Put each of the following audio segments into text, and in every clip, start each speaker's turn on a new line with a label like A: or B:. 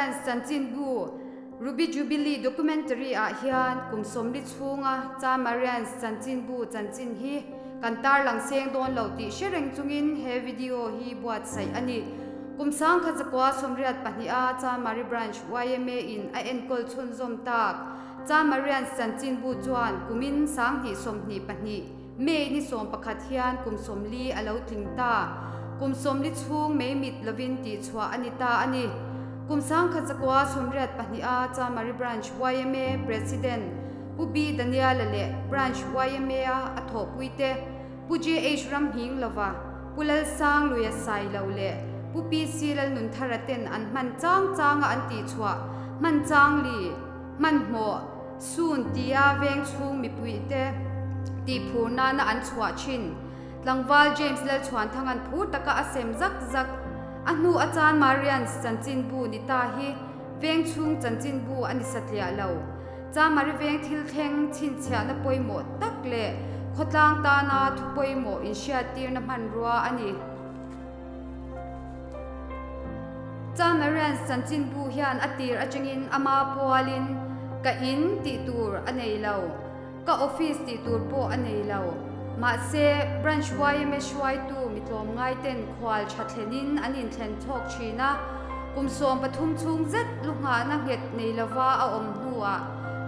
A: Marians chanchinbu Ruby Jubilee documentary ah hian kum 40 chhunga Chan Marians chanchinbu chanchin hi kan tarlang seng dawn lo tih hre reng chungin he video hi buatsaih a ni. Kum 1982 a Chanmari Branch yma in a enkawl chhunzawm tak Chan Marians chanchinbu chuan kumin 2022 May ni 11 hian kum 40 a lo tling ta. Kum 40 chhung mei mit lovin tihchhuah a ni ta a ni. Kum 1982 a Chanmari Branch yma President Pu B Daniel-a leh Branch yma a a thawhpuite Pu JH Ramhing lova Pu Lalsang Luia Sailo leh Pu PC Lalnunthara ten an hman chang changa an tihchhuah hman chang li hmanhmawh sun tia veng chhung mipuite tihphur nana an chhuah thin. Tlangval James Lalchhuanthanga'n phur taka a sem zak zak. A hnu a Chan Marians chanchinbu ni ta hi veng chhung chanchinbu a ni satliah lo. Chamari veng thil thleng chhinchhiahna pawimawh tak leh khawtlang tana thu pawimawh inhriattirna hmanrua a ni. Chamarians chanchinbu hian a tir atangin ama pualin ka in tih tur a nei lo, ka office tih tur pawh a nei lo. Mahse, Branch yma hruaitu mi tlawmngaiten khual tha thlenin an inthlen chhawk thin a, kum 13 chhung zet lu nghahna nghet nei lova a awm hnuah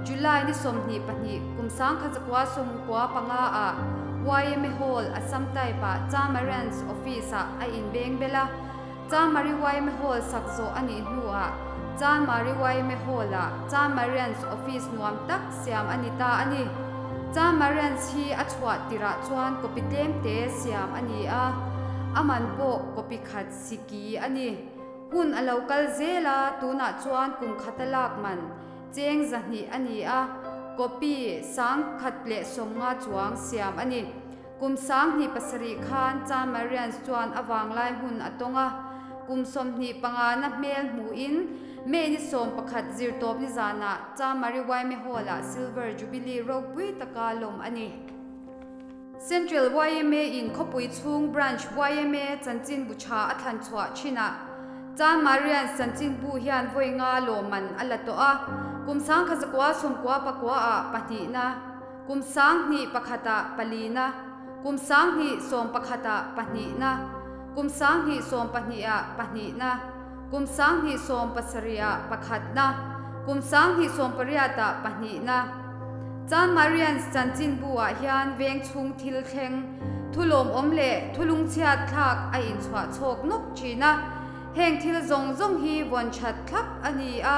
A: July ni 22 kum 1995 ah yma Hall Assam Type ah Chamarians Office ah a inbeng bel a, Chamari yma Hall sak zawh a nih hnuah Chanmari yma Hall ah Chamarians Office nuam tak siam a ni ta a ni. Chamarians hi a chhuah tirah chuan copy tlem te siam a ni a, a man pawh copy khat siki a ni. Hun a lo kal zel a, tunah chuan kum khata lak man cheng 200 a ni a, copy 150 chuang siam a ni. Kum 2007 khan Chamarians chuan a vanglai hun a tawng a, kum 25 na hmel hmuin May ni 11 zirtawp ni zanah Chamari yma Hall ah Silver Jubilee ropui taka lawm a ni. Central yma in khawpui chhung Branch yma chanchinbu tha a thlan chhuah thinah Chanmarians chanchinbu hian vawi nga lawmman a la tawh a, kum 1999 ah pahnihna, kum 2001 ah palina, kum 2011 ah pahnihna, kum 2012 ah pahnihna, kum 2017 ah pakhatna, kum 2018 ah pahnihna. Chanmarians chanchinbu ah hian veng chhung thil thleng, thu lawmawm leh thu lungchhiat thlak a inchhuah chhawk nawk thin a. Heng thil zawng zawng hi vawn that thlap a ni a,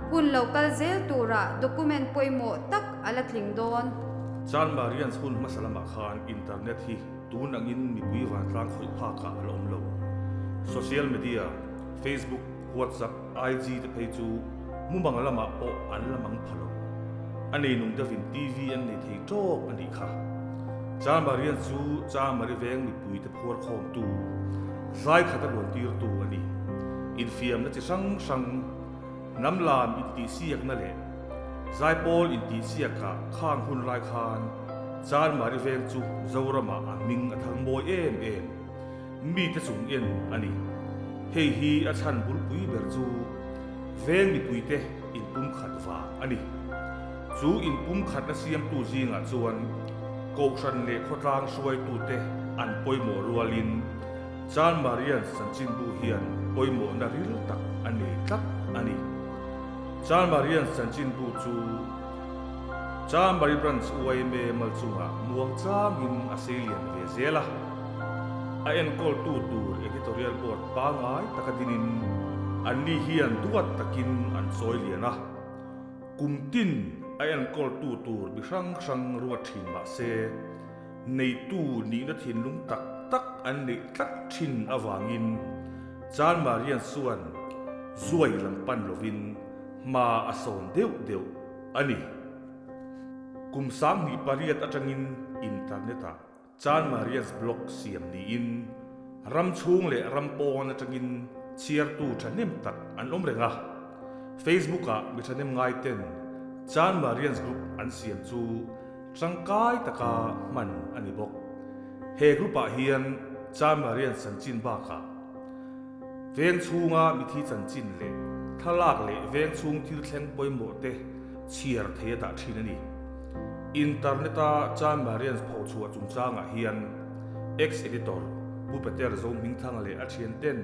A: hun lo kal zel turah document pawimawh tak a la tling dawn.
B: Chanmarians hun hmasa lamah khan internet hi tun angin mipui vantlang khawih phakah a la awm lo. Social media, Facebook, WhatsApp, IG te phei chu mumang lamah pawh an la mang pha lo. A neinung deuhin TV an nei thei tawk a nih kha. Chanmarian chu Chanmari veng mipui te phuar khawmtu, zai khat a luan tirtu a ni. Infiamna chi hrang hrang, hnam lam intihsiakna leh zaipawl intihsiakah khang hun lai khan Chanmari veng chu Zoramah a hming a thang mawi em em. Mite chung en a ni. Hei hi a chhan bulpui ber chu veng mipuite inpumkhat vang a ni. Chu inpumkhatna siamtu zingah chuan Kohhran leh khawtlang hruaitute an pawimawh rualin Chanmarian chanchinbu hian pawimawhna ril tak a nei tlat a ni. Chanmarian chanchinbu chu Chanmari Branch yma malchungah muangchangin a seilian ve zel a. A enkawltu tur editorial board pangngai taka dinin anni hian duat takin an chawi lian a. Kum tin a enkawltu tur mi hrang hrang ruat thin mah se, neitu nihna thinlung tak tak an neih tlat thin avangin Chanmarian chuan zuai lam pan lovin hma a sawn deuh deuh a ni. Kum 2008 atangin internet-ah Chanmarians blog siam niin ram chhung leh ram pawn atangin chhiartu thahnem tak an awm reng a. Facebook-ah mi thahnem ngaiten Chanmarians group an siam chu tangkai taka hman a ni bawk. He group-ah hian Chanmarians chanchin bakah veng chhunga mithi chanchin leh. thlalak leh veng chhung thil thleng pawimawh te chhiar thei a dah thin a ni. Internet-a Chanmarians phochhuah chungchangah hian ex-editor Pu Peter Zohmingthanga leh a thianten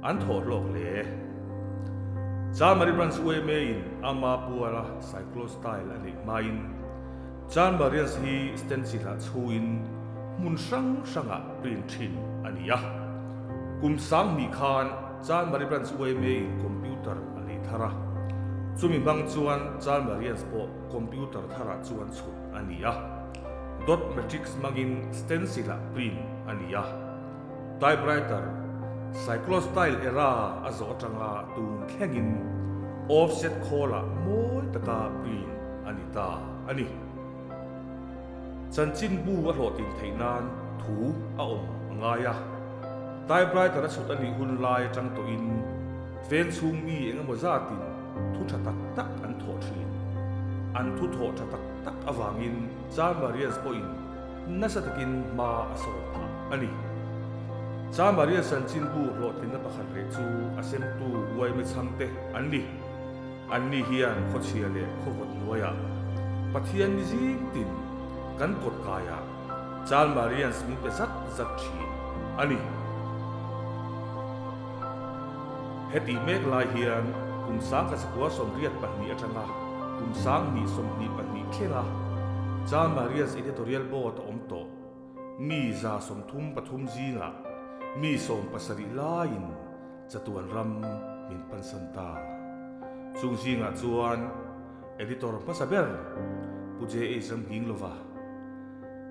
B: an thawh hlawk hle. Chanmari Branch YMA-in ama puala cyclostyle a neih hmain Chanmarians hi stencil-ah chhuin hmun hrang hrangah print thin a ni a. Kum 2000 khan Chanmari Branch YMA-in computer a lei thar a, chumi hmang chuan Chanmarians pawh computer tharah chuan chhut a ni a. Dot matrix hmangin stencil-ah print a ni a. Typewriter, cyclostyle era a zawh atanga tun thlengin offset khawlah mawi taka print a ni ta a ni. Chanchinbu a hlawhtlin theih nan thu a awm a ngai a. Typewriter a chhut a nih hun lai atang tawhin veng chhung mi eng emaw zatin thu tha tak tak an thawh thin. An thu thawh tha tak tak avangin Chanmarians pawhin nasa takin hma a sawn phah a ni. Chanmarian chanchinbu hlawhtlinna pakhat leh chu a semtu uaime chhangte an ni. Anni hian khawchhia leh khawvawt hnuaiah Pathian ni zing tin kan kawt kaiah Chanmarians min pe zat zat thin a ni. Hetih mek lai hian kum 1982 atanga kum 2022 thlenga Chanmarians Editorial Board a awm tawh mi 33 zingah mi 17 laiin chatuan ram min pansan ta. Chung zingah chuan Editor hmasa ber Pu JH Ramnghinglova,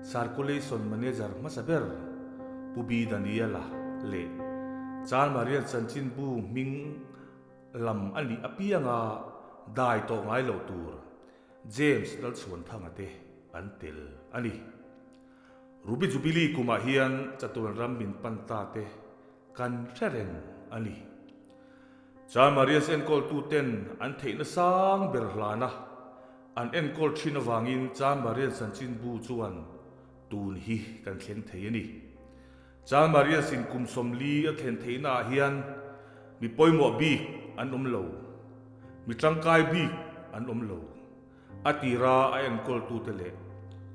B: Circulation Manager hmasa ber Pu B Daniela leh Chanmarian chanchinbu hming lam a nih apianga dai tawh ngai lo tur James Lalchhuanthanga te an tel a ni. Ruby Jubilee kumah hian chatuan ram min pan ta te kan hre reng a ni. Chanmarians enkawltu ten an theihna sang ber hlana an enkawl thin avangin Chanmarian chanchinbu chuan tun hi kan thleng thei a ni. Chanmarians in kum 40 a thlen theihna ah hian mi pawimawh bik an awm lo, mi tangkai bik an awm lo. A tira a enkawltute leh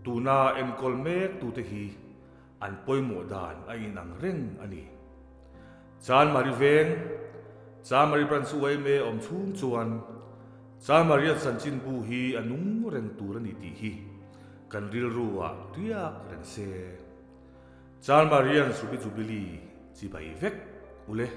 B: tuna enkawl mektute hi an pawimawh dan a inang reng a ni. Chanmari veng, Chanmari Branch yma awm chhung chuan Chanmaria chanchinbu hi a nung reng tur a ni tih hi kan rilru ah riak reng se. Chanmarian Ruby Jubilee chibai vek ule.